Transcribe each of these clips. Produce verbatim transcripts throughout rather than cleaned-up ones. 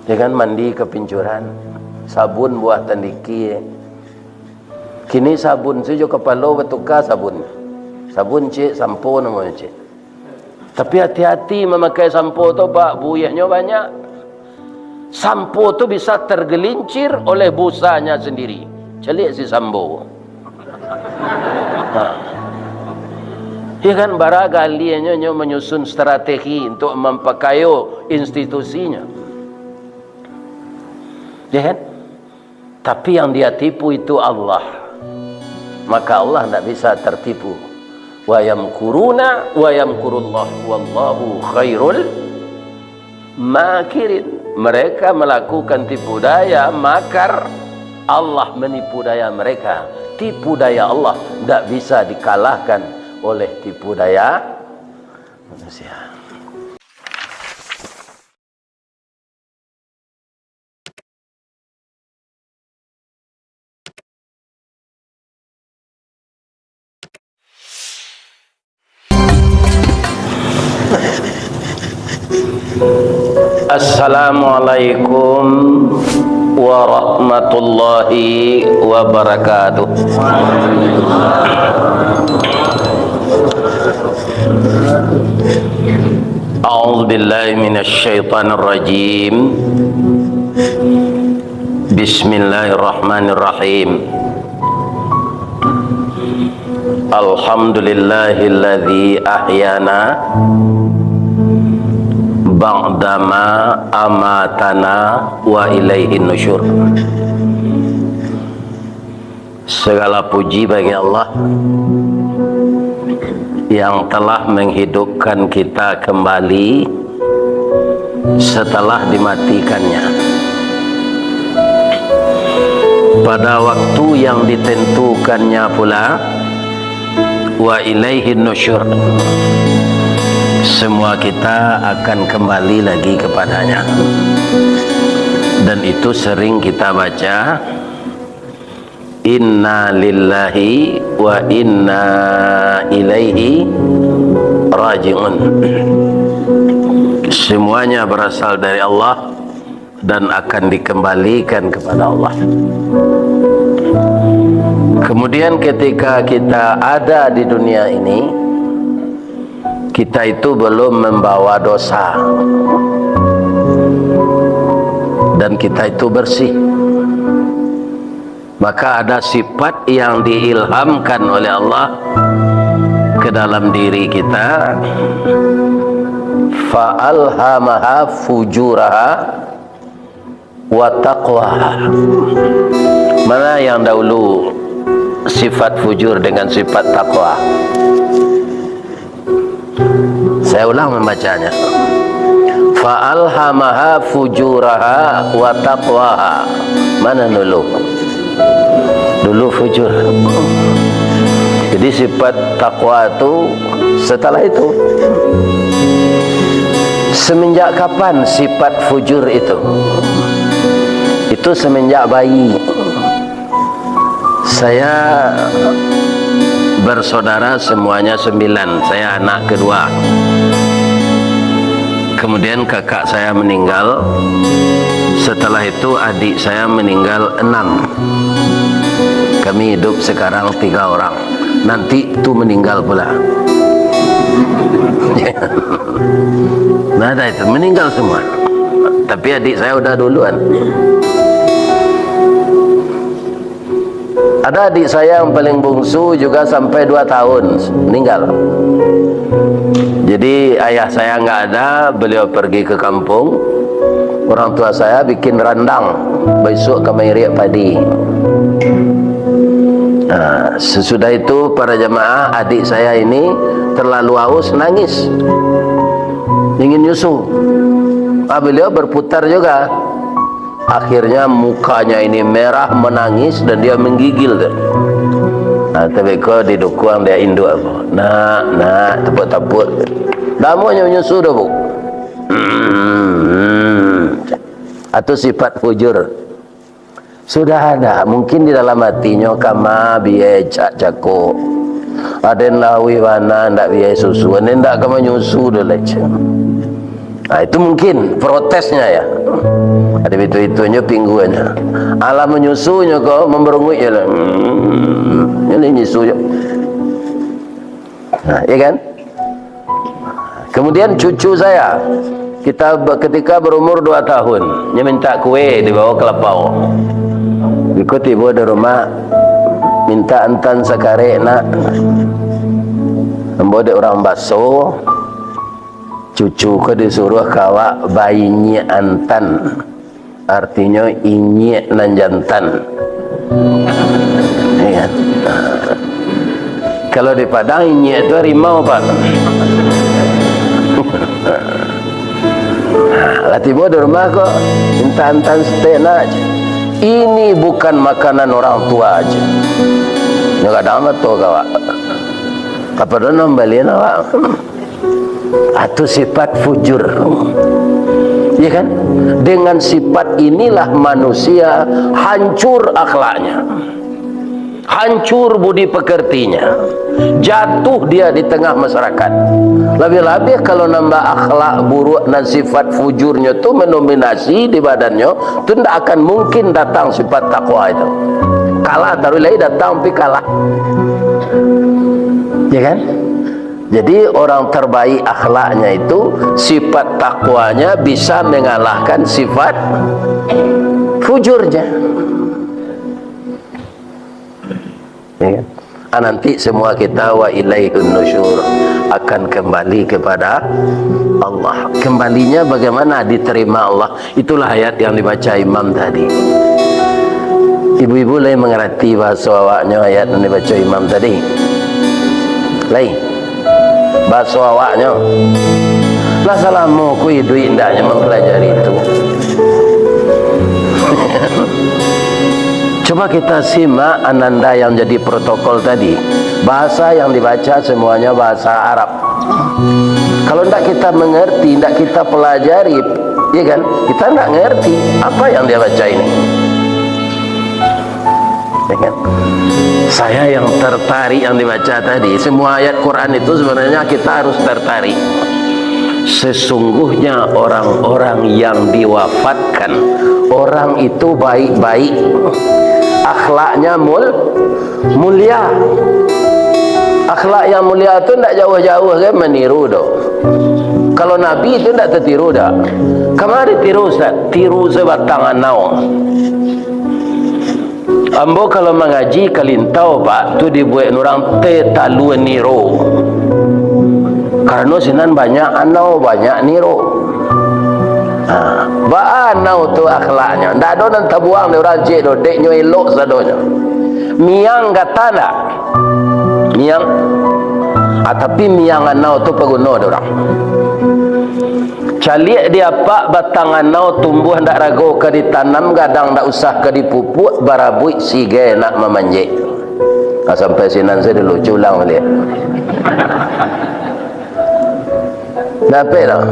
Jangan mandi ka pincuran, sabun buah tandiki. Kini sabun sajo kapalo batuka sabun. Sabun ciek, sampo namonyo ciek. Tapi hati-hati mamakai sampo tu, Pak, buyahnyo banyak. Sampo tu bisa tergelincir oleh busanya sendiri. Caliak si Sambo. Ha. Ya kan, bara galiahnyo nyo manyusun strategi untuk mampakayo institusinya. Ya kan? Tapi yang dia tipu itu Allah. Maka Allah ndak bisa tertipu. Wa yamkuruna wa yamkurullah wallahu khairul makirin. Mereka melakukan tipu daya, makar, Allah menipu daya mereka. Tipu daya Allah ndak bisa dikalahkan oleh tipu daya manusia. Assalamualaikum warahmatullahi wabarakatuh. A'udzubillahi minasyaitonirrajim. Bismillahirrahmanirrahim. Alhamdulillahilladzi ahyana ba'dama amatana wa ilaihin nusyur. Segala puji bagi Allah yang telah menghidupkan kita kembali setelah dimatikannya. Pada waktu yang ditentukannya pula, wa ilaihin nusyur, semua kita akan kembali lagi kepadanya. Dan itu sering kita baca, "Inna lillahi wa inna ilaihi raji'un." Semuanya berasal dari Allah dan akan dikembalikan kepada Allah. Kemudian, ketika kita ada di dunia ini, kita itu belum membawa dosa, dan kita itu bersih. Maka ada sifat yang diilhamkan oleh Allah ke dalam diri kita, "Fa alhamaha fujuraha wa taqwaha." Mana yang dahulu, sifat fujur dengan sifat takwa? Saya ulang membacanya. "Fa alhamaha fujuraha wa taqwaha." Mana dulu? Dulu fujur. Jadi, sifat takwa tu setelah itu. Semenjak kapan sifat fujur itu? Itu semenjak bayi. Saya bersaudara semuanya sembilan, saya anak kedua. Kemudian kakak saya meninggal, setelah itu adik saya meninggal enam. Kami hidup sekarang tiga orang. Nanti tu meninggal pula. Nah, dah itu, meninggal semua. Tapi adik saya udah duluan. Ada adik saya yang paling bungsu juga sampai dua tahun, meninggal. Jadi, ayah saya nggak ada, beliau pergi ke kampung. Orang tua saya bikin randang, besok ka mairiak padi. Nah, sesudah itu, para jamaah, adik saya ini terlalu haus, nangis. Ingin nyusu. Ah, beliau berputar juga. Akhirnya mukanya ini merah, menangis, dan dia menggigil tu. Nah, tapi ko didukuang dia induak ko. "Nak, nak," tapuak-tapuak. Damonyo nyusu doh, Bu. Hmm. Atau sifat fujur. Sudah ada, mungkin di dalam hatinyo, "Kama biai cak cako. Aden lawi bana ndak biai susu, aden ndak ka manyusu doh lai." Nah, itu mungkin protesnya ya. Ado itu-itunyo pingguanyo. Alah manyusunyo ko, mambarunguik je lah. Hmm, ini nyusu je. Nah, ya kan? Kemudian cucu saya, kita be-, ketika berumur dua tahun, dia minta kue dibawa ke lapau. Iko tibo di rumah, minta antan sakarek nak. Ambo dek urang baso, cucu ko disuruh ka awak bainyiak antan. Artinyo, inyiak nan jantan. Ya. Kalau di Padang, inyiak tu harimau, Pak. Lah tibo di rumah ko, minta antan saketek nak. Ini bukan makanan orang tua aja. Nyo kadang batua ka awak. Apa tu nan balian awak? Atau sifat fujur. Ya kan? Dengan sifat inilah manusia hancur akhlaknya. Hancur budi pekertinya. Jatuh dia di tengah masyarakat. Lebih-lebih kalau nambah akhlak buruk dan sifat fujurnyo tu mendominasi di badannyo, tu ndak akan mungkin datang sifat takwa itu. Kalah taruih lai datang, tapi kalah. Ya kan? Jadi, orang terbaik akhlaknya itu, sifat takwanya bisa mengalahkan sifat fujurnya. Ya kan? Ah, nanti semua kita wa ilaihun nusyur, akan kembali kepada Allah. Kembalinya bagaimana diterima Allah? Itulah ayat yang dibaca imam tadi. Ibu-ibu lai mangarati bahaso awaknyo ayat yang dibaca imam tadi? Lai? Bahaso awaknyo? Lah salamo ko iduik indaknyo mampalajari itu. Coba kita simak ananda yang jadi protokol tadi. Bahasa yang dibaca semuanya bahasa Arab. Kalau ndak kita mengerti, ndak kita pelajari, ya kan? Kita ndak ngerti apa yang dia baca ini. Ya kan? Saya yang tertarik yang dibaca tadi. Semua ayat Quran itu sebenarnya kita harus tertarik. Sesungguhnya orang-orang yang diwafatkan, orang itu baik-baik, akhlaknya mul-, mulia. Akhlak yang mulia tu ndak jauh-jauh kan maniru doh. Kalau Nabi tu ndak tatiru dak? Kama ditiru, Ustaz? Tiru sabatang anau. Ambo kalau mangaji ka Lintau, Pak, tu dibuek urang teh talua niro. Karano sinan banyak anau, banyak niro. Ha, baa anau tu akhlaknyo? Ndak ado nan tabuang dek urang ciek doh, dek nyo elok sadonyo. Miang gata ndak? Miang. Ah, tapi miang anau tu paguno dek urang. Caliak di apak batang anau tumbuah ndak rago ka ditanam, gadang ndak usah ka dipupuak, barabuik sige nak mamanjek. Ah, sampai sinan sajo dulu, culang baliak. Dapek dah.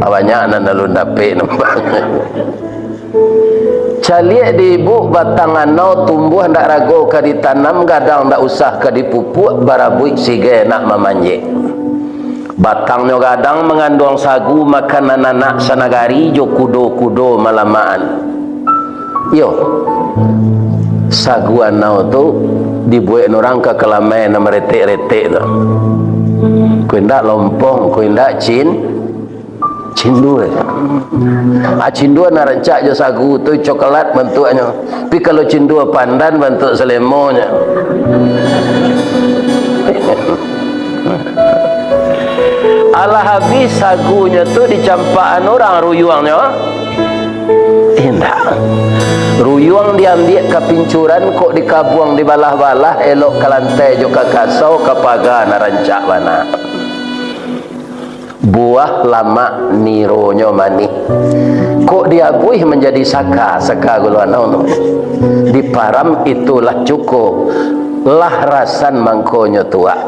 Ah, banyak nan alun dapek numpang. Caliak di ibuk batang anau tumbuah ndak rago ka ditanam, gadang ndak usah ka dipupuak, barabuik sige nak mamanjek. Batangnyo gadang manganduang sagu makanan anak sanagari jo kudo-kudo malamakan. Iyo, sagu anau tu dibuek urang ka kalamai nan maretek-retek tu. Ko indak lompong, ko indak cin-, cindua. Ah, cindua nan rancak jo sagu tu coklat bantuaknyo. Tapi kalau cindua pandan bantuak salemonyo. Alah abih sagunyo tu dicampakan urang ruyuangnyo? Indak. Ruyuang diambiak ka pincuran, kok dikabuang dibalah-balah, elok ka lantai jo ka kasau, ka paga nan rancak bana. Buah lamak nironyo manih. Kok diabuih manjadi saka, saka gulo anau tu. Diparam itulah cuko, lah rasan mangkonyo tuak.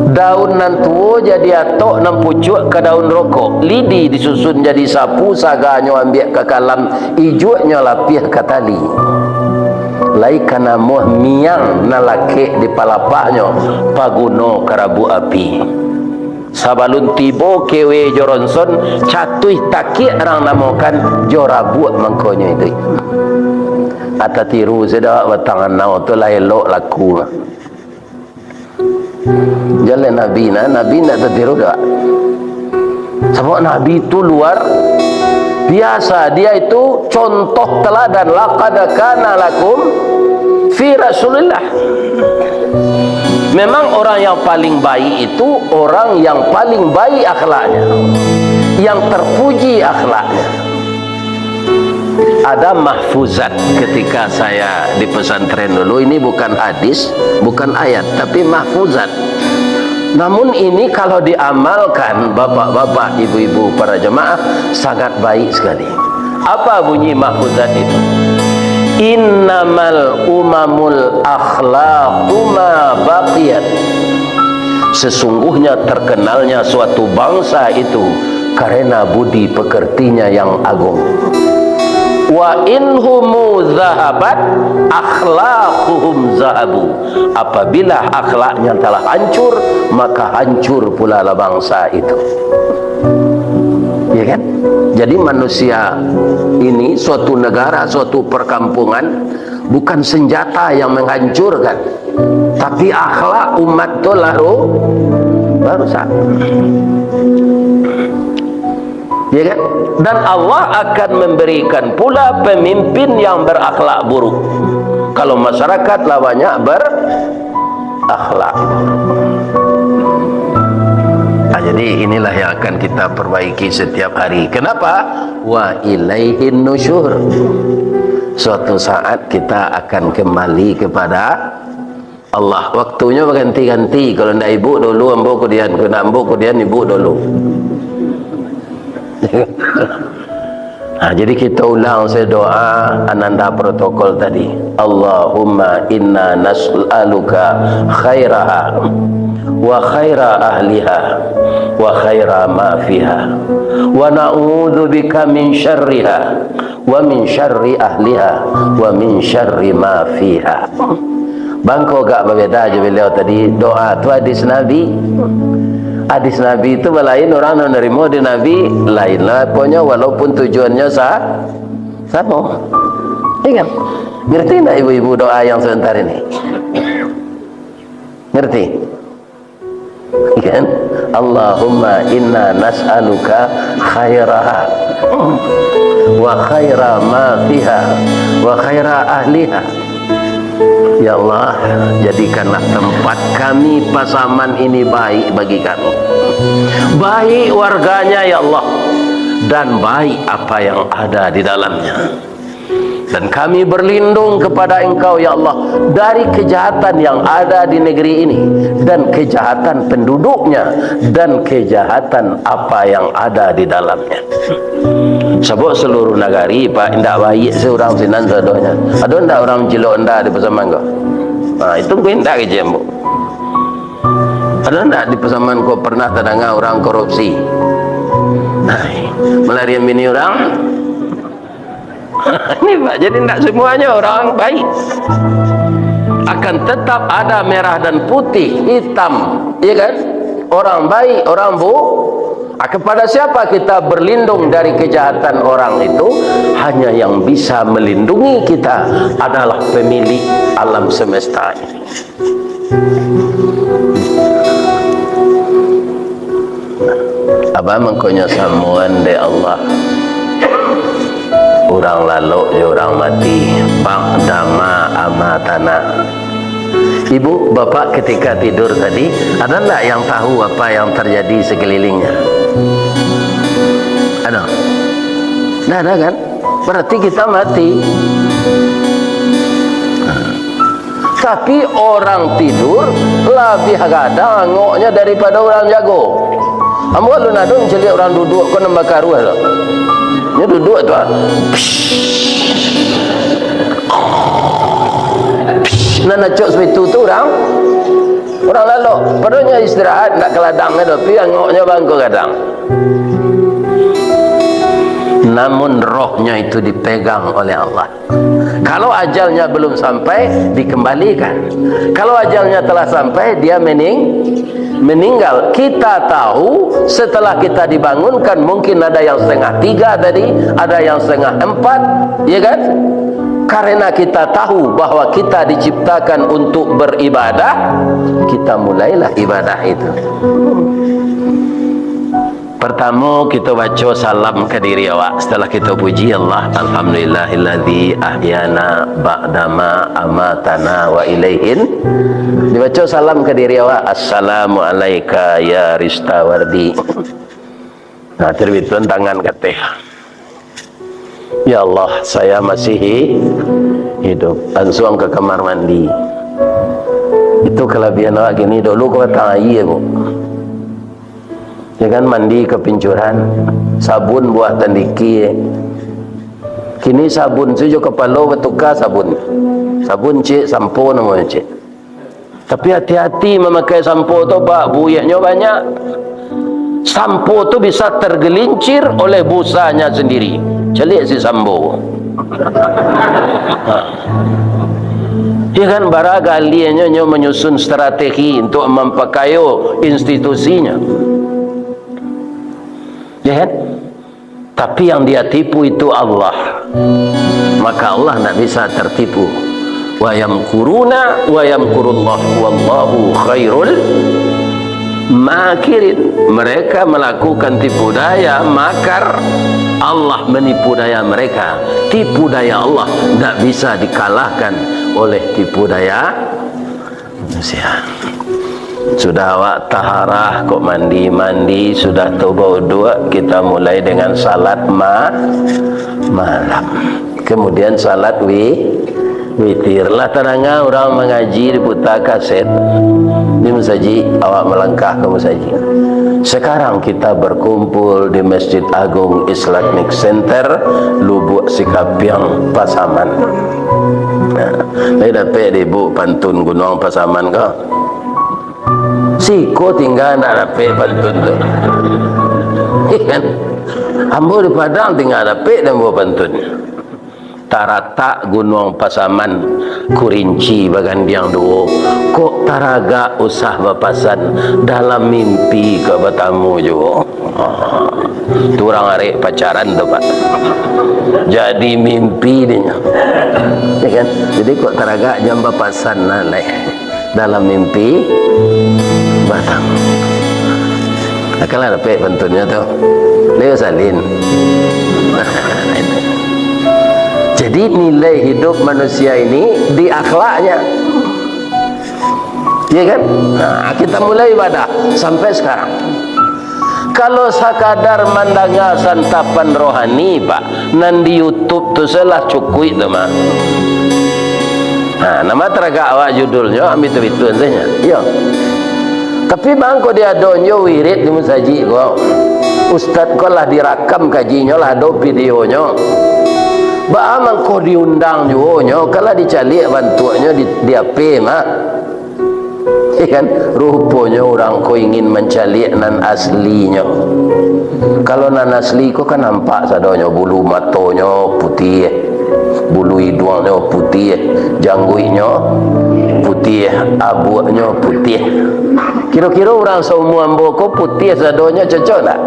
Daun nan tuo jadi atok, nan pucuak ka daun rokok. Lidi disusun jadi sapu, saganyo ambiak ka kalam, ijuaknyo lapiah ka tali. Lai ka namuah miang nan lakek di palapahnyo, paguno ka rabuak api. Sabalun tibo kewe jo ronson, catuih takiak rang namokan jo rabuak mangkonyo itu. Atatiru sudah batang anau tu lah elok laku. Jaleh Nabi nah, Nabi ndak tatiru doh. Sabab Nabi tu luar biasa, dia itu contoh teladan. Laqad kana lakum fi Rasulillah. Memang orang yang paling baik itu orang yang paling baik akhlaknya, yang terpuji akhlaknya. Ada mahfuzat ketika saya di pesantren dulu. Ini bukan hadis, bukan ayat, tapi mahfuzat. Namun ini kalau diamalkan, bapak-bapak, ibu-ibu, para jemaah, sangat baik sekali. Apa bunyi mahfuzat itu? Innamal umamul akhlaqu ma baqiyat. Sesungguhnya terkenalnya suatu bangsa itu karena budi pekertinya yang agung. Wa inhumu zahabat akhlaquhum zahabu. Apabila akhlaknya telah hancur, maka hancur pula lah bangsa itu. Ya kan? Jadi manusia ini, suatu negara, suatu perkampungan, bukan senjata yang menghancurkan, tapi akhlak umat tu lah ru-, lah rusak. Ya kan? Dan Allah akan memberikan pula pemimpin yang berakhlak buruk. Kalau masyarakat lah banyak berakhlak. Nah, jadi inilah yang akan kita perbaiki setiap hari. Kenapa? Wa ilaihin nusyur. Suatu saat kita akan kembali kepada Allah. Waktunyo baganti-ganti. Kalau ndak ibu dulu, ambo kudian. Kalau ndak ambo kudian, ibu dulu. Ha, jadi kita ulang sajo doa ananda protokol tadi. Allahumma inna nas'aluka khairaha wa khaira ahliha wa khaira ma fiha. Wa na'udzubika min syarriha wa min syarri ahliha wa min syarri ma fiha. Bangko agak babeda jo baliau tadi, doa tu hadis Nabi. Hadis Nabi tu balain, urang nan narimo di Nabi lain lah aponyo, walaupun tujuannyo sa-, samo. Iya kan? Ngerti ndak ibu-ibu doa yang sebentar ini? Ngerti? Kan? Allahumma inna nas'aluka khairaha wa khaira ma fiha wa khaira ahliha. Ya Allah, jadikanlah tempat kami Pasaman ini baik bagi kami. Baik warganya, ya Allah, dan baik apa yang ada di dalamnya. Dan kami berlindung kepada Engkau, ya Allah, dari kejahatan yang ada di negeri ini, dan kejahatan penduduknya, dan kejahatan apa yang ada di dalamnya. Sabab seluruh nagari, Pak, indak baik se urang sinan sadonyo. Ado ndak urang cilok enda di Pasaman ko? Ha, itu ko indak kecek ambo. Ado ndak di Pasaman ko pernah tadanga urang korupsi? Ai, malarian bini urang? Ini, Pak, jadi ndak semuanya orang baik. Akan tetap ada merah dan putih, hitam, ya kan? Orang baik, orang bu-, ah, kepada siapa kita berlindung dari kejahatan orang itu? Hanya yang bisa melindungi kita adalah pemilik alam semesta ini. Apa mangkonyo samuan dek Allah urang lalok jo urang mati, ba'dama amatana. Ibu, bapak ketika tidur tadi, ada ndak yang tahu apa yang terjadi sekelilingnya? Ada? Ndak ada kan? Berarti kita mati. Nah. Tapi orang tidur labiah gadang angoknyo daripado urang jago. Ambo alun ado mancaliak urang duduak ko nan bakaruah tu. Nyo duduak tu, ah. Psh. Psh. Nan acok sapitu tu urang, urang lalok. Padonyo istirahat, ndak ka ladang nyo, tapi angoknyo bangko gadang. Namun rohnya itu dipegang oleh Allah. Kalau ajalnya belum sampai, dikembalikan. Kalau ajalnya telah sampai, dia mening-, meninggal, kita tahu setelah kita dibangunkan, mungkin ada yang setengah tiga tadi, ada yang setengah empat, ya kan? Karena kita tahu bahwa kita diciptakan untuk beribadah, kita mulailah ibadah itu. Pertamo, kita baco salam ka diri awak. Setelah kita puji Allah, "Alhamdulillahilladzi ahyana ba'dama amatana wa ilaihin." Dibaco salam ka diri awak, "Assalamu alaika ya Ristawardi." Nah, terbituan tangan kateh. "Ya Allah, saya masih hi-, hidup." Lansuang ka kamar mandi. Itu kalabiahan awak kini, dulu ka batang aia, Bu. Ya kan, mandi ka pincuran, sabun buah tandiki. Kini sabun sajo kapalo batuka sabun. Sabun cik, sampo namonyo cik. Tapi hati-hati mamakai sampo tu, Pak, buiaknyo banyak. Sampo tu bisa tergelincir oleh busanya sendiri. Caliak si sampo. Ya kan, bara galiahnyo nyo manyusun strategi untuk mampakayo institusinya. Ya kan? Tapi yang dia tipu itu Allah. Maka Allah ndak bisa tertipu. "Wa yamkuruna wa yamkurullah, wallahu khairul makirin." Mereka melakukan tipu daya, makar, Allah menipu daya mereka. Tipu daya Allah ndak bisa dikalahkan oleh tipu daya manusia. Sudah awak taharah, kok mandi-mandi, sudah tu bauduk, kita mulai dengan salat ma-, malam. Kemudian salat wi-, witir. Lah tadanga urang mangaji diputa kaset di masajik, awak malangkah ka masajik. Sekarang kita berkumpul di Masjid Agung Islamic Center, Lubuak Sikapiang, Pasaman. Nah, lai dapek di ibu pantun Gunuang Pasaman ko? Siko tingga ndak dapek pantun tu. Kan? Ambo di Padang tingga dapek di ambo pantun. Taratak Gunuang Pasaman, kurinci bagandiang duo. Kok taragak usah bapasan, dalam mimpi ka batamu juo. Tu urang arek pacaran tu, Pak. Jadi mimpi dinyo. Ya kan? Jadi kok taragak jan bapasan lah, leh. Dalam mimpi batang. Akanlah dapek pantunnyo tu. Leo salin. Jadi nilai hidup manusia ini di akhlaknya. Ya kan? Nah, kita mulai ibadah sampai sekarang. Kalau sakadar mandanga santapan rohani, Pak, nan di YouTube tu salah cukuik tu mah. Nah, nama taragak awak judulnyo, ambi tu-, itu saja. Iyo. Tapi bang, kok diadonyo wirid di masajik ko, ustaz ko lah dirakam kajinyo, lah ado videonyo. Baa mangko diundang juo nyo, kalau dicaliak bantuaknyo di, di H P mah. Ya kan? Ruponyo urang ko ingin mancaliak nan aslinyo. Kalau nan asli ko kan nampak sadonyo, bulu matonyo putiah, bulu iduangnyo putiah, jangguiknyo putiah, abuaknyo putiah. Kiro-kiro urang saumua ambo ko putiah sadonyo, cocok ndak?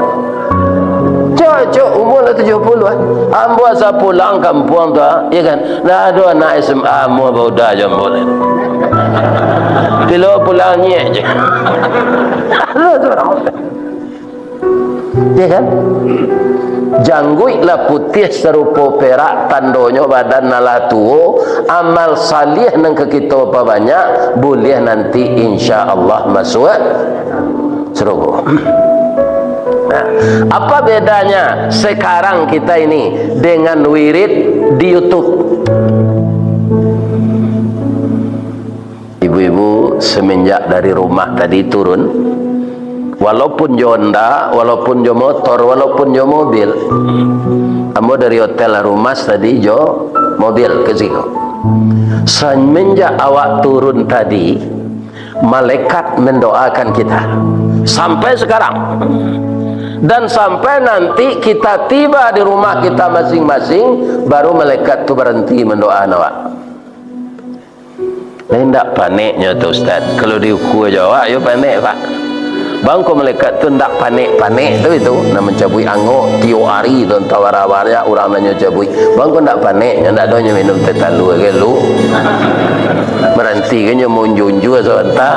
Cok, cok, umua lah tujuah puluah. Ambo asa pulang kampuang tu, ah, ya kan? Ndak ado anak S M A ambo bauda jo ambo lai. Pilo pulang nyek je. Ado surang. Ya kan? Jangguik lah putiah sarupo perak, tandonyo badan nan lah tuo, amal salih nan ka kito pabanyak, buliah nanti insya Allah masuak surugo. Nah, apa bedanya sekarang kita ini dengan wirid di YouTube? Ibu-ibu, semenjak dari rumah tadi turun, walaupun jo onda, walaupun jo motor, walaupun jo mobil, ambo dari hotel Harumas tadi jo mobil ke siko. Semenjak awak turun tadi, malaikat mendoakan kita. Sampai sekarang. Dan sampai nanti kita tiba di rumah kita masing-masing, baru malaikat tu baranti mandoaan awak. Lai indak paneknyo tu, Ustaz? Kalau diukua jo awak, yo panek, Pak. Bangko malaikat tu ndak panek-panek tu itu, nak mancabuik angok, tiok ari tu, antah bara banyak urang nan nyo cabuik. Bangko ndak panek, nyo ndak ado nyo minum teh talua ge lu. Baranti ge nyo maunjua-unjua sabanta.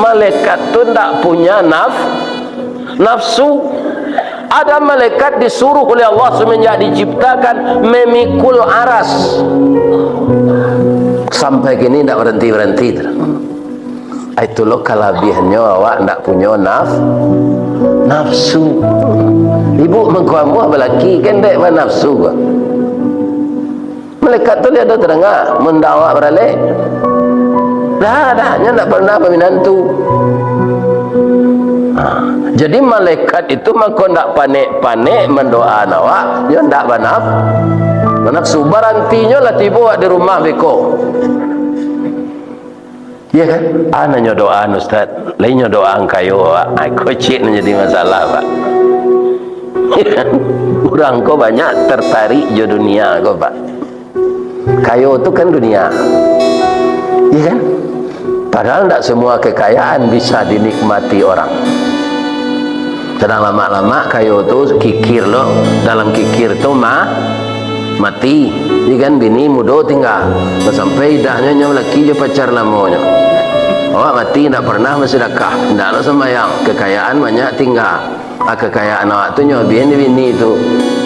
Malaikat tu ndak punya naf-, nafsu. Ada malaikat disuruh oleh Allah semenjak diciptakan memikul aras. Sampai kini ndak baranti-baranti tu. Itulah kalabiahannyo awak ndak punyo naf-, nafsu. Ibu mangko amuah balaki kan dek banafsu ko. Malaikat tu lihat dah tadanga, mun ndak awak baralek. Dah, dah, nyo ndak pernah baminantu. Ha, jadi malaikat itu mangko ndak panek-panek mandoaan awak, nyo ndak banaf-, banafsu. Barantinyo lah tibo awak di rumah beko. Iya kan? Ah, nan nyo doaan, Ustaz. Lain nyo doaan kayo, Pak. Ah, ko ciek nan jadi masalah, Pak. Urang ko banyak tertarik jo dunia ko, Pak. Kayo tu kan dunia. Iya kan? Padahal ndak semua kekayaan bisa dinikmati orang. Sadang lamak-lamak kayo tu kikir lo, dalam kikir tu ma-, mati. Iyo kan, bini mudo tingga. Lah sampai idahnyo nyo laki jo pacar lamonyo. Awak mati ndak pernah basidakah, ndak lo sambayang, kekayaan banyak tingga. Ah, kekayaan awak tu nyo abihan di bini tu,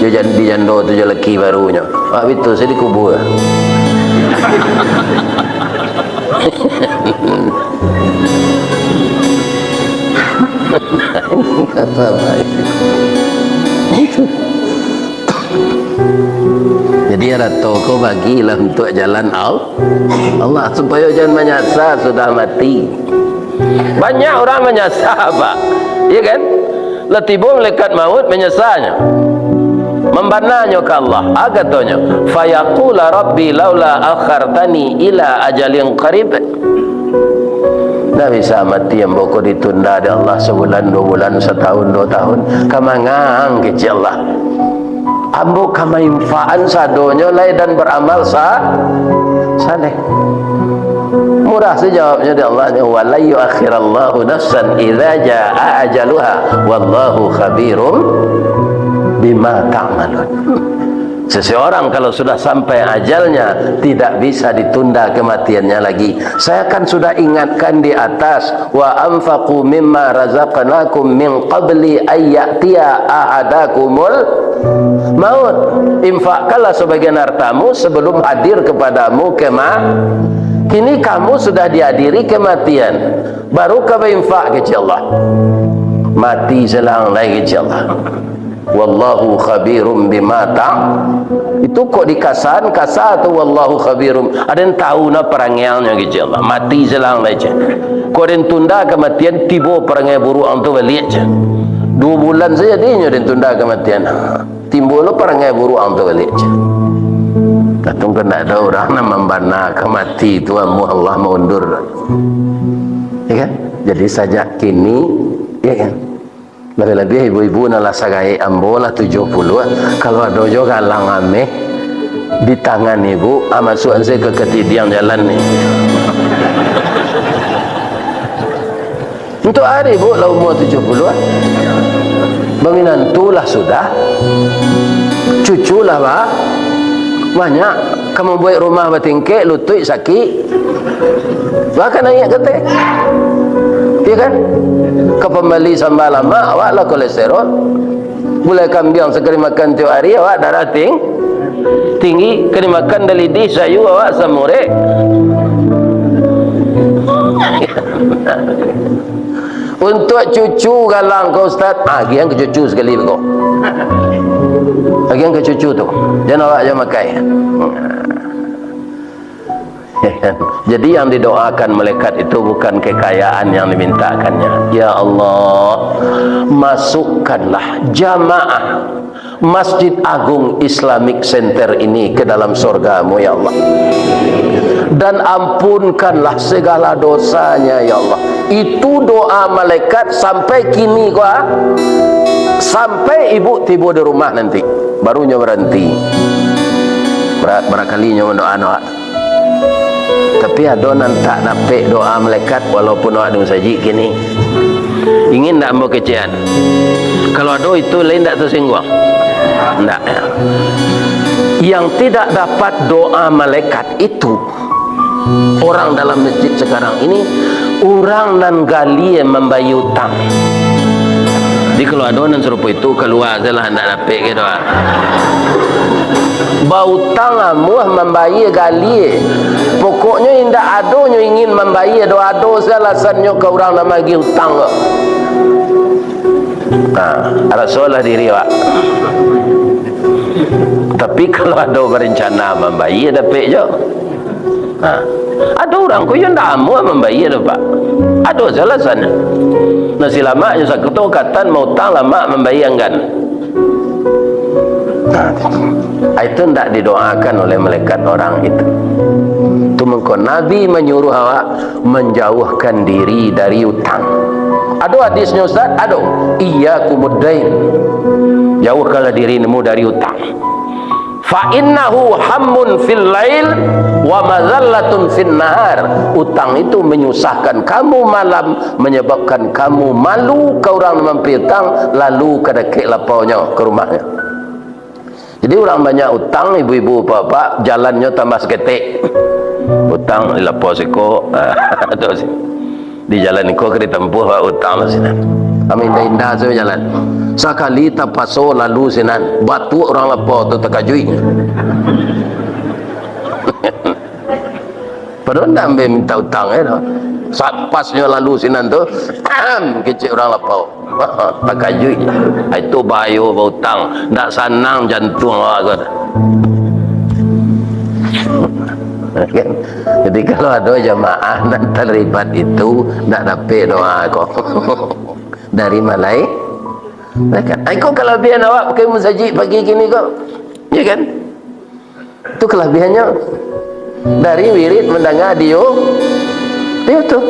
jo jan-, di jando tu jo laki barunyo. Awak bitu sajo dikubua. Jadi, harato ko bagilah untuak jalan Al-, Allah, supayo jan manyasa sudah mati. Banyak urang manyasa, Pak. Iya kan? Lah tibo malaikat maut, manyasanyo. Mambananyo ka Allah. Ah, katonyo, "Fayaqula Rabbi laula akhartani ila ajalin qarib." Ndak bisa mati ambo ko ditunda dek Allah sabulan, dua bulan, satahun, dua tahun. Ka manga ang, kecek Allah. Ambo ka mainfaan sadonyo lai dan baramal sa-, saleh. Murah sajo jawabnyo dek Allah nyo, "Wa lan yuakhirallahu nafsan idza jaa ajaluha, wallahu khabirum bima ta'malun." Seseorang kalau sudah sampai ajalnya, tidak bisa ditunda kematiannya lagi. Saya kan sudah ingatkan di atas, "Wa anfaqu mimma razaqnakum min qabli ay ya'tiya ahadakumul maut." Infakkanlah sebagian hartamu sebelum hadir kepadamu kema-, kini kamu sudah dihadiri kematian, baru ka bainfak, kecek Allah. Mati selang lai, kecek Allah. Wallahu khabirum bima ta-, itu kok dikasan, kasa tu wallahu khabirum. Aden tahu na parangiangnyo, kecek Allah. Mati selang lai, cek. Kok den tunda kematian, tibo parangai buruk ang tu baliak, cek. Dua bulan saja dinyo den tunda kematian. Timbul lo parangai buruk ang tu baliak, cek. Katong kan ndak ada urang nak mambana ka mati tu, amuah Allah maundur. Ya kan? Jadi sajak kini, ya kan? Labiah-labiah ibu-ibu nan lah sagaek ambo lah tujuah puluah, kalau ado jo galang ameh di tangan ibu, ah, masuakan sajo ka katidiang jalan ni. Untuak ari ibu lah umua tujuah puluah, baminantu lah sudah, cucu lah ba-, banyak, ka mambuek rumah batingkek, lutuik sakik. Bahkan naiak kateh. Iya kan? Ka pambali samba lamak, awak lah kolesterol. Gulai kambiang sakali makan tiok ari, awak darah ting-, tinggi. Kali makan dalidih sayu, awak asam urek. Untuak cucu galang ko, Ustaz, ah, agiahan ka cucu sakali ko. Agiahan ka cucu tu. Jan awak jan makai. Jadi, yang didoakan malaikat itu bukan kekayaan yang dimintakannya. Ya Allah, masukkanlah jamaah Masjid Agung Islamic Center ini ke dalam surga-Mu, ya Allah. Dan ampunkanlah segala dosanya, ya Allah. Itu doa malaikat sampai kini, ko, ah. Sampai ibu tibo di rumah nanti, baru nyo baranti. Bara-, barakali nyo mandoa, no, ah. Tapi ado nan tak dapek doa malaikat, walaupun awak di masajik kini. Ingin ndak ambo kecekan? Kalau ado itu, lai ndak tasingguang? Ndak, ya. Yang tidak dapat doa malaikat itu, orang dalam masjid sekarang ini, urang nan galie mambayia utang. Jadi, kalau ado nan sarupo itu, kalua sajolah, ndak dapek ke doa. Bautang amuah mambayia galie. Pokoknyo indak ado nyo ingin mambayia doa, ado sajo alasannyo ka urang nan magiah utang ko. Ha, rasolah diri awak. Tapi kalau ado barencana mambayia, dapek jo. Ha, ado urang ko iyo ndak amuah mambayia doh, Pak. Ado sajo alasannyo. Nah, si lamaknyo sakoto katan mautang, lamak mambayia anggan. Nah, itu ndak didoakan oleh malaikat orang itu. Tu mangko Nabi manyuruh awak manjauhkan diri dari utang. Ado hadisnyo, Ustaz? Ado. Iyyakumud dain. Jauhkanlah dirimu dari utang. Fa innahu hammun fil lail wa mazallatun fin nahar. Utang itu menyusahkan kamu malam, menyebabkan kamu malu ka urang nan mambayia utang, lalu ka dakek lapaunyo, ka rumahnyo. Jadi, urang banyak utang, ibu-ibu, bapak-bapak, jalannyo tambah saketek. Utang di lapau siko, tu si-, di jalan iko ka ditampuah, Pak, utang tu sinan. Kami indak-indak sajo jalan. Sakali tapaso lalu sinan, batuak urang lapau tu, takajuik. Padahal ndak ambe minta utang, ya, doh. Satpasnyo lalu sinan tu, kecek urang lapau. Takajuik. Itu bahayo bautang. Ndak sanang jantuang awak ko. Kan? Jadi, kalau ado jamaah nan terlibat itu, ndak dapek doa ko. Dari malai-, malaikat. Ai, ko kalabiahan awak pakai musajik pagi kini ko. Ya kan? Itu kalabihannyo dari wirid mandanga di You-, di YouTube.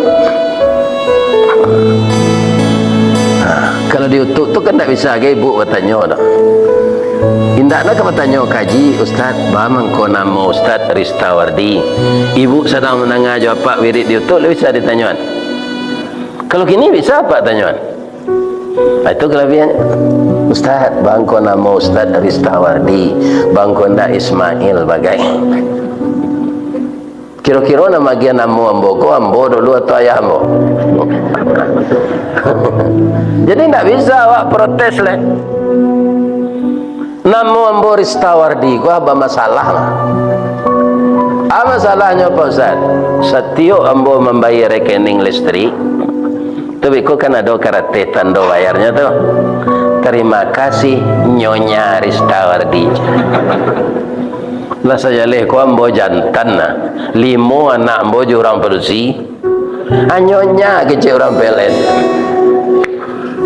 Nah, kalau di YouTube tu kan ndak bisa gai ibu batanyo doh. Indak nak ka batanyo, "Kaji, Ustaz, baa mangko namo Ustaz Ristawardi?" Ibu sadang mandanga jo apak wirid di YouTube, ndak bisa ditanyoan. Kalau kini bisa apak tanyoan. Ah, itu kalabiahan. "Ustaz, baa mangko namo Ustaz Ristawardi, baa mangko ndak Ismail bagai?" Kiro-kiro nan magiah namo ambo ko, ambo dulu atau ayah ambo? Jadi, ndak bisa awak protes lai. Namo ambo Ristawardi ko, ah, bamasalah mah. Ah, masalahnyo, Pak Ustaz? Satiok ambo mambayia rekening listrik, tu beko kan ado karateh tando bayarnyo tu. "Terima kasih, Nyonya Ristawardi." Lah sajaleh ko ambo jantan nah. Limo anak ambo jo urang padusi. Hanyo nyo kecek urang P L N.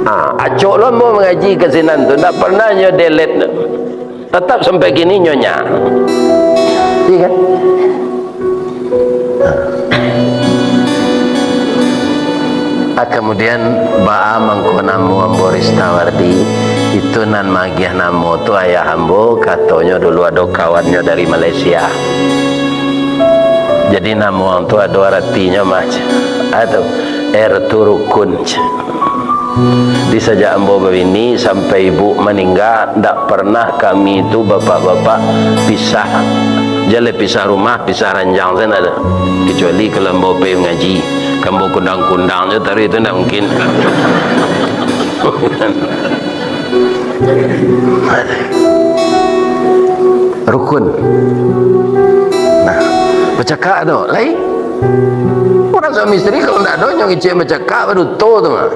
Ah, acok lo ambo mangaji ka sinan tu, ndak pernah nyo delete. Tatap sampai kini nyo nyo. Iya kan? Ah, kemudian, baa mangko namo ambo Ristawardi, itu nan magiah namo tu ayah ambo, katonyo dulu ado kawannyo dari Malaysia. Jadi, namo ang tu ado aratinyo mah, ceh. Ado, R tu rukun, ceh. Di sajak ambo babini sampai ibu maningga, ndak pernah kami tu bapak-bapak pisah. Jaleh pisah rumah, pisah ranjang, sajo ndak ado. Kecuali kalau ambo pai mangaji, ka ambo kundang-kundang jo taruih tu, ndak mungkin. Rukun. Nah, bacakak tu, lain. Urang suami isteri kalau ndak ado nyo ngicek bacakak, baduto tu mah.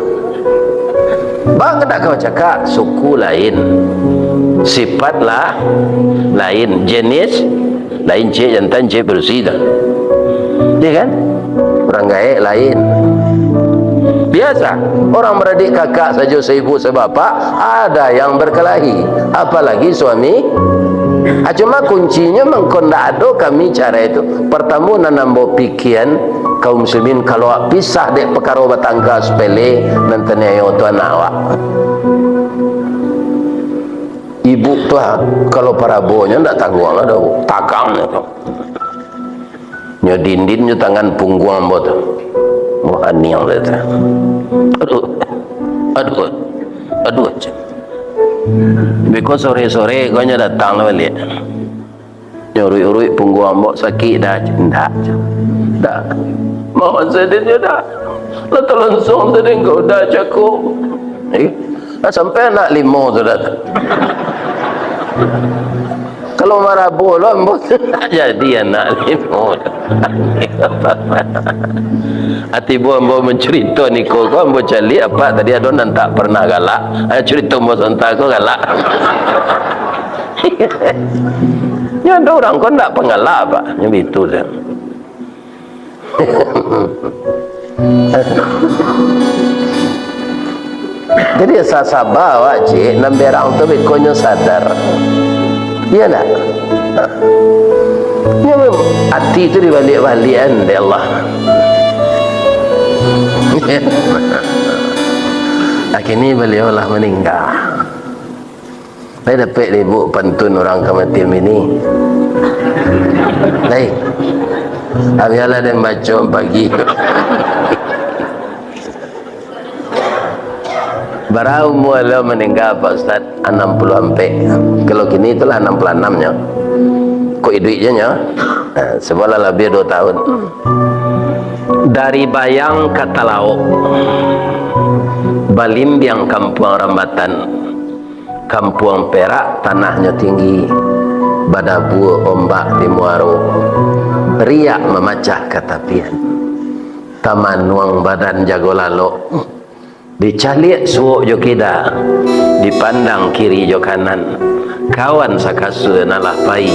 Bang, ndak ka bacakak, suku lain, sifat lah lain, jenis lain, cek jantan, cek padusi tu. Iya kan? Urang gaek lain. Biasa, orang baradik kakak sajo, saibu sabapak, ada yang berkelahi, apalagi suami. Ah, cuma kuncinyo mangko ndak ado kami cara itu. Partamo nan ambo pikian, kaum muslimin, kalau awak pisah dek pakaro batangka sapele, nan taniayo tu anak awak. Ibu tu, ah, kalau parabonyo ndak tangguang lah doh, tagang nyo tu. Nyo dindin nyo tangan pungguang ambo tu. Wah, aniang tu. Aduh. Aduh, aduh, cek. Beko sore-sore ko nyo datang lah baliak. Nyo uruik-uruik pungguang ambo, sakik dah, cek. Ndak, cek. Ndak. Mawon sadin nyo dah. Lah talonsong sadin ko dah, cako. Eh, lah sampai anak limo sudah tu. Kalau marabuah lo ambo, jadi anak limo. Ati bu ambo mancurito niko ko, ambo caliak apak tadi ado nan tak pernah galak. Ayo curito ambo sabanta ko galak. Nyo ado urang ko ndak panggalak, Pak. Nyo bitu se. Jadi, sa-, saba awak, cik, nan berang tu bekonyo sadar. Iyo ndak? Nyo mem-, ati tu dibaliak-baliakan dek Allah. Akhirnyo baliau lah maningga. Lai dapek dek ibu pantun urang kamatian bini? Lai. Ah, bialah den baco pagi. Bara umua lo maningga, Pak Ustaz? Anam puluah ampek. Kalau kini itulah anam puluah anam nyo. Kok iduik je nyo? Nah, sabalah labiah duo tahun. Dari Bayang ka Talaok, balimbiang kampuang Rambatan. Kampuang Perak tanahnyo tinggi, badabua ombak di muaro, riak mamacah ka tapian. Tamanuang badan jago lalok, dicaliak suok jo kida, dipandang kiri jo kanan, kawan sakasua nan lah pai,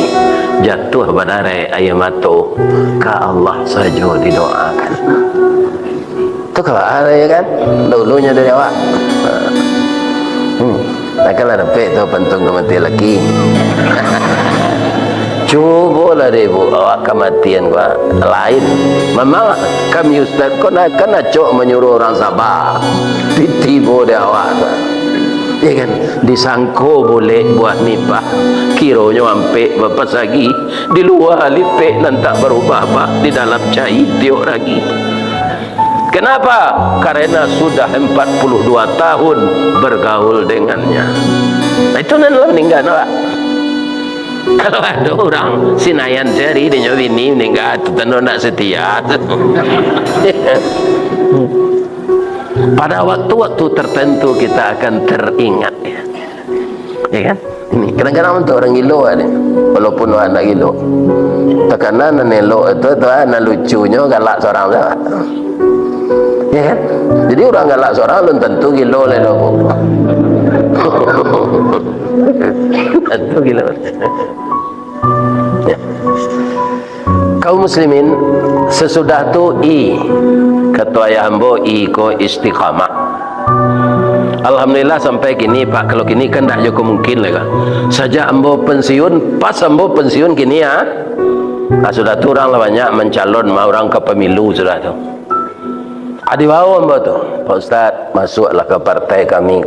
jatuah badarai aia mato, ka Allah sajo didoakan. Tu kawan, yo kan? Dulunyo dari awak. Hmm. Takkanlah dapek tu pantun kamatian laki. Cubolah dek ibu, awak kamatian ko lain. Memang kami ustaz ko na-, kan acok manyuruah urang saba. Titibo dek awak tu. Yo kan? Disangko bulek buah nipah, kironyo ampek bapasagi, di lua lipek nan tak barubah, Pak, di dalam cai tiok ragi. Kenapa? Karena sudah empat puluh dua tahun bergaul dengannya. Nah, itu nan lah maningga, Pak. Kalau ado urang Sinayan sehari dinyo bini maningga, itu tando ndak setia. Pada waktu-waktu tertentu kita akan teringat, ya. Ya kan? Ini, kadang-kadang untuk urang gilo ni, walaupun urang ndak gilo. Takana nan elok itu, tu, ah, nan lucunyo galak surang tu. Ya kan? Jadi urang galak surang belum tentu gilo lai doh. Tentu gilo. Ya. Kaum muslimin, sasudah tu, i, kato ayah ambo, i ko istiqamah. Alhamdulillah, sampai kini, Pak, kalau kini kan ndak jo ko mungkin lai ka. Sajak ambo pensiun, pas ambo pensiun kini, ah. Ah, sudah tu urang lah banyak mancalon mah, urang ka pemilu sudah tu. Ah, dibao ambo tu, "Pak Ustaz, masuaklah ka partai kami."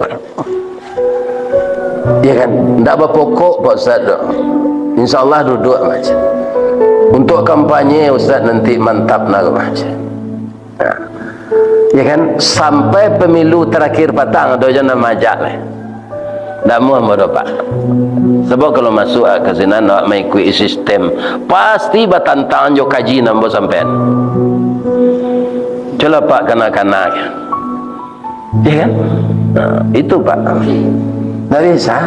Ya kan? Ndak bapokok, Pak Ustaz, tu. Insya Allah duduak, Mas. Untuk kampanye, Ustaz, nanti mantap nah, Mas. Nah. Ya kan? Sampai pemilu terakhir patang, ado juo nan maajak, lai. Ndak amuah ambo doh, Pak. Sabab kalau masuak ka sinan, awak maikuik sistem, pasti batantang jo kaji nan ambo sampaian. Cubolah, Pak, kana-kana. Ya kan? Nah, itu, Pak. Ndak bisa.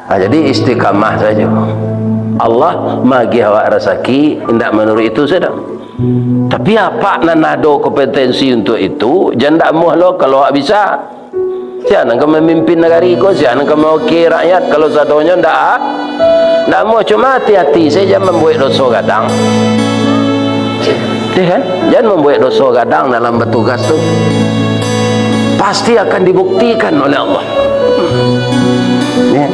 Nah, jadi istiqamah sajo. Allah magiah awak rasaki, indak manuruik itu sajo. Tapi apak nan ado kompetensi untuak itu, jan ndak amuah lo kalau awak bisa. Sia nan ka mamimpin nagari ko, sia nan ka mawakili rakyat, kalau sadonyo ndak, ndak amuah. Cuma hati-hati sajo, jan mambuek doso gadang. Ya kan? Jan mambuek doso gadang dalam batugas tu. Pasti akan dibuktikan oleh Allah. Ya.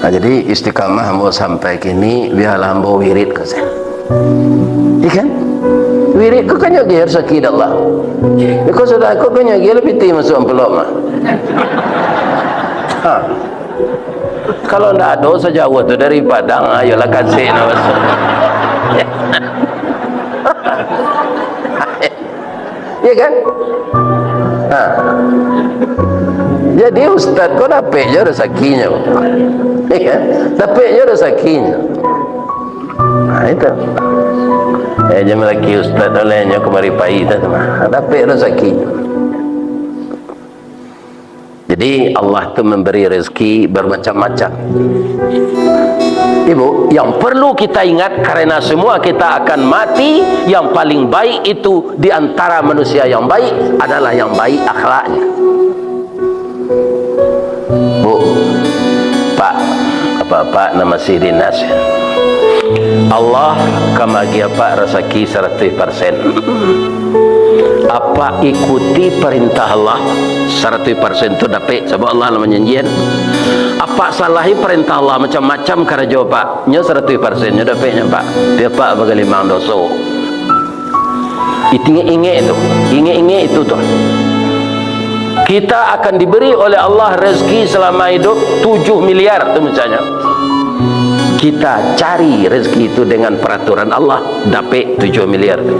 Nah, jadi istiqamah ambo sampai kini, bialah ambo wirid ko sajo. Iya kan? Wirid ko kan nyo agiah rasaki dek Allah. Iko sudah ko kan nyo agiah lah pitih masuak amplop mah. Ha. Kalau ndak ado sajauah tu dari Padang, ayolah kasih nah masuak. Ya Kan? Ha. Jadi ustaz ko dapek jo rezakinyo. Iya kan? Dapek jo rezakinyo. Nah, itu. Eh, jangan lagi ustaz oleh nyo kemari pai tu mah. Dapek rezakinyo. Jadi, Allah tu memberi rezeki bermacam-macam. Ibu, yang perlu kita ingat, karena semua kita akan mati, yang paling baik itu di antara manusia yang baik adalah yang baik akhlaknya. Bu, Pak, apak-apak nan masih dinas, Allah ka maagiah apak rasaki saratuih parsen. Apak ikuti parintah Allah, saratuih parsen tu dapek, sabab Allah lah manjanjian. Apak salahi parintah Allah, macam-macam karajo apak, nyo saratuih parsen nyo dapeknyo, Pak. Tapi apak bagalimang doso. Itu ingek-ingek tu, ingek-ingek itu tu. Kita akan diberi oleh Allah rezeki selama hidup tujuh miliar tu misalnya. Kita cari rezeki itu dengan peraturan Allah, dapek tujuh miliar tu.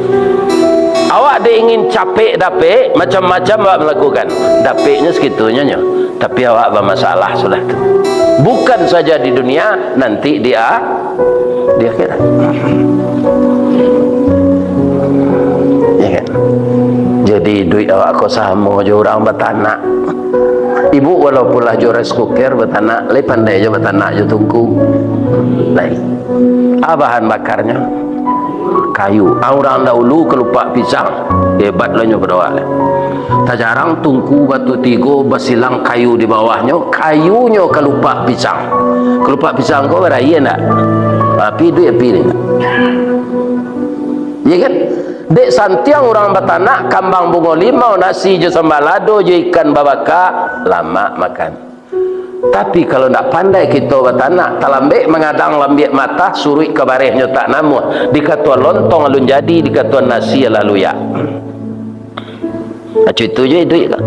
Awak dek ingin capek dapek, macam-macam awak melakukan. Dapeknyo segitunyo nyo. Tapi awak bamasalah sudah tu. Bukan saja di dunia, nanti di a-, di akhirat. Ya kan? Jadi duit awak ko samo jo urang batanak. Ibu walaupun lah jo rice cooker batanak, lai pandai jo batanak jo tungku. Lai. A bahan bakarnyo? Kayu. A urang dahulu kalupak pisang. Hebat lah nyo pado awak lai. Tajarang tungku batu tigo basilang kayu di bawahnyo, kayunyo kalupak pisang. Kalupak pisang ko baraia ndak? Api duit api ni. Ya kan? Dek santiang urang batanak, kambang bungo limau, nasi jo samba lado jo ikan babaka, lamak makan. Tapi kalau ndak pandai kito batanak, talambek mangadang lambiak matah, suruik ka barehnyo tak namuah, dikatoan lontong alun jadi, dikatoan nasi alah luyak. Acu itu jo iduik kan.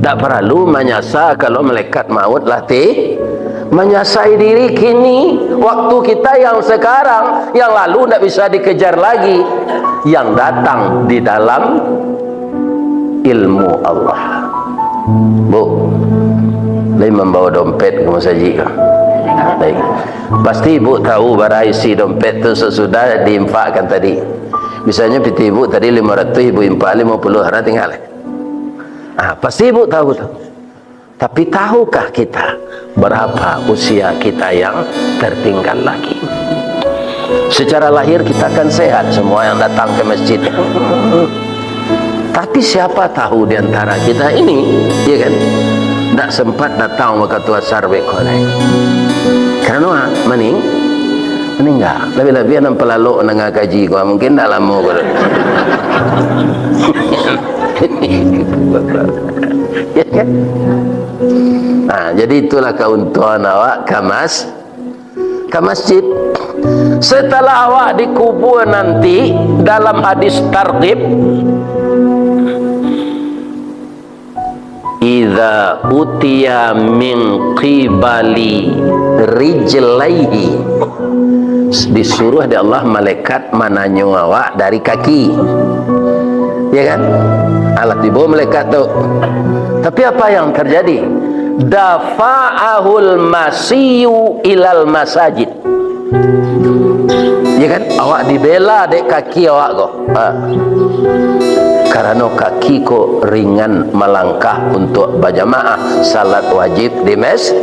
Ndak paralu manyasa kalau malaikat maut lah ti-, manyasai diri kini, waktu kita yang sekarang, yang lalu ndak bisa dikejar lagi, yang datang di dalam ilmu Allah. Bu, lai mambawa dompet ka masajik ko? Baik. Pasti ibu tahu bara isi dompet tu sasudah diinfakkan tadi. Misalnyo pitih ibu tadi lima ratus, ibu infak lima puluh, hara tingga. Ah, pasti ibu tahu tu. Tapi tahukah kita berapa usia kita yang tertinggal lagi? Secara lahir kita kan sehat, semua yang datang ke masjid. Tapi siapa tahu di antara kita ini, ya kan, ndak sempat datang wakatu asar beko lai. Karano maning-, maningga. Labiah-labiah nan palalok nanga kaji ko, mungkin ndak lamo ko. Ya kan? Nah, jadi itulah kauntungan awak ka mas-, ka masjid. Setelah awak dikubur nanti, dalam hadis Targhib, "Idza utiya min qibali rijlaihi," disuruh dek Allah malaikat mananyo awak dari kaki. Ya kan? Alah tibo malaikat tu. Tapi apa yang terjadi? "Dafa'ahul masiyu ilal masajid." Ya kan? Awak dibela dek kaki awak ko. Ha. Karano kaki ko ringan malangkah untuak bajamaah salat wajib di mes-,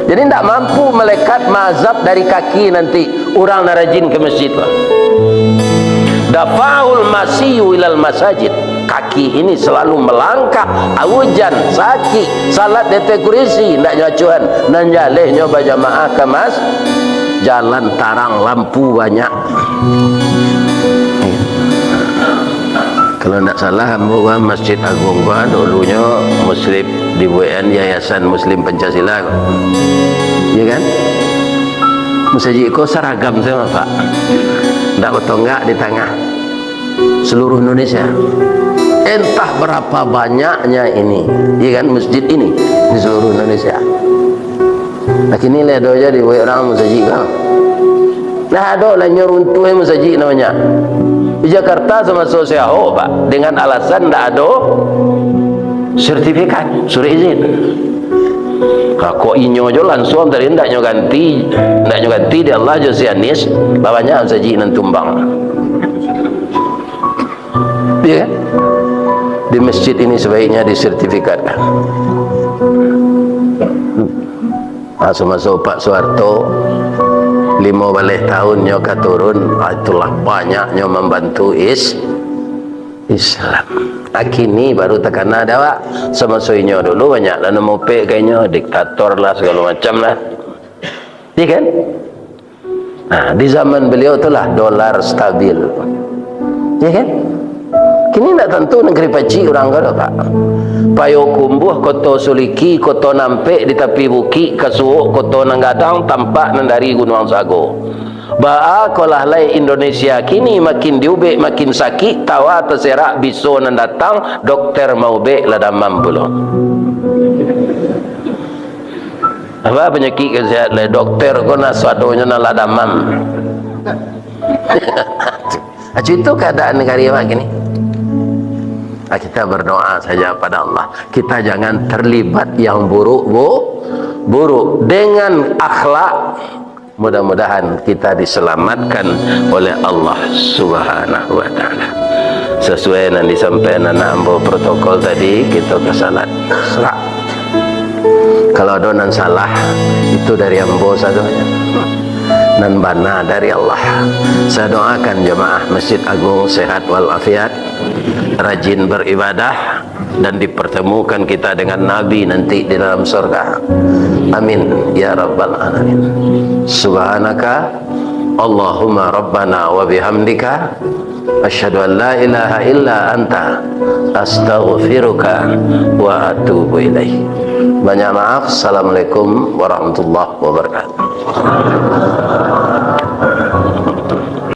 Jadi, ndak mampu malaikat maazab dari kaki nanti urang nan rajin ka masjid tu. Dafa'ahul masiyu ilal masajid. Kaki ini selalu melangkah, aujan, sakik, salat di ateh kurisi, ndak nyacuan, nan jalehnyo bajamaah ka mas-, jalan tarang, lampu banyak. Kalau ndak salah, ambo kan Masjid Agung ko dulunyo Muslim, dibuekan Yayasan Muslim Pancasila ko. Iya kan? Masjid ko saragam sajo, Pak. Ndak batonggak di tangah. Seluruh Indonesia. Entah berapa banyaknya ini, iya kan, masjid ini di seluruh Indonesia. Nah, kini lai ado ja dibuek urang masajik ko. Nah, ado lah nyo runtuh masajik namonyo. Di Jakarta samaso si Ahok, Pak, dengan alasan ndak ado sertifikat, surat izin. Nah, kok inyo jo lansuang tadi ndak nyo ganti, ndak nyo ganti di Allah jo si Anies, lah banyak sajik nan tumbang. Iya kan? Di masjid ini sebaiknya disertifikatkan. Ah, samaso Pak Soeharto, limo baleh tahun nyo ka turun, ah, itulah banyaknyo mambantu is-, Islam. Ah, kini baru takana dek awak. Samaso inyo dulu banyak lah nan mupek ka inyo, diktator lah, sagalo macam lah. Iya kan? Nah, di zaman beliau tu lah dolar stabil. Ya kan? Kini ndak tantu nagari pacik urang ko doh, Pak. Payokumbuah, Koto Suliki, Koto Nampek di tapi bukik, Kasuok, Koto Nan Gadang, tampak nan dari Gunuang Sago. Baa ko lah lai Indonesia kini, makin diubek makin sakik, tawa taserak biso nan datang, dokter maubek lah damam pulo. Apa panyakik ka sehat lai? Dokter ko nan sadonyo nan lah damam. Acu itu keadaan negari awak kini. Ah, kita berdoa saja pada Allah. Kita jangan terlibat yang buruk, bu-, buruk. Dengan akhlak, mudah-mudahan kita diselamatkan oleh Allah Subhanahu wa Ta'ala. Sesuai nan disampaikan anak ambo protokol tadi, kita ka salat. Serak. Kalau ado nan salah, itu dari ambo sadonya. Nan bana dari Allah. Saya doakan jemaah Masjid Agung sehat walafiat, rajin beribadah, dan dipertemukan kita dengan Nabi nanti di dalam surga. Amin ya rabbal alamin. Subhanaka Allahumma rabbana wa bihamdika, asyhadu an la ilaha illa anta, astaghfiruka wa atubu ilaik. Banyak maaf. Assalamualaikum warahmatullahi wabarakatuh.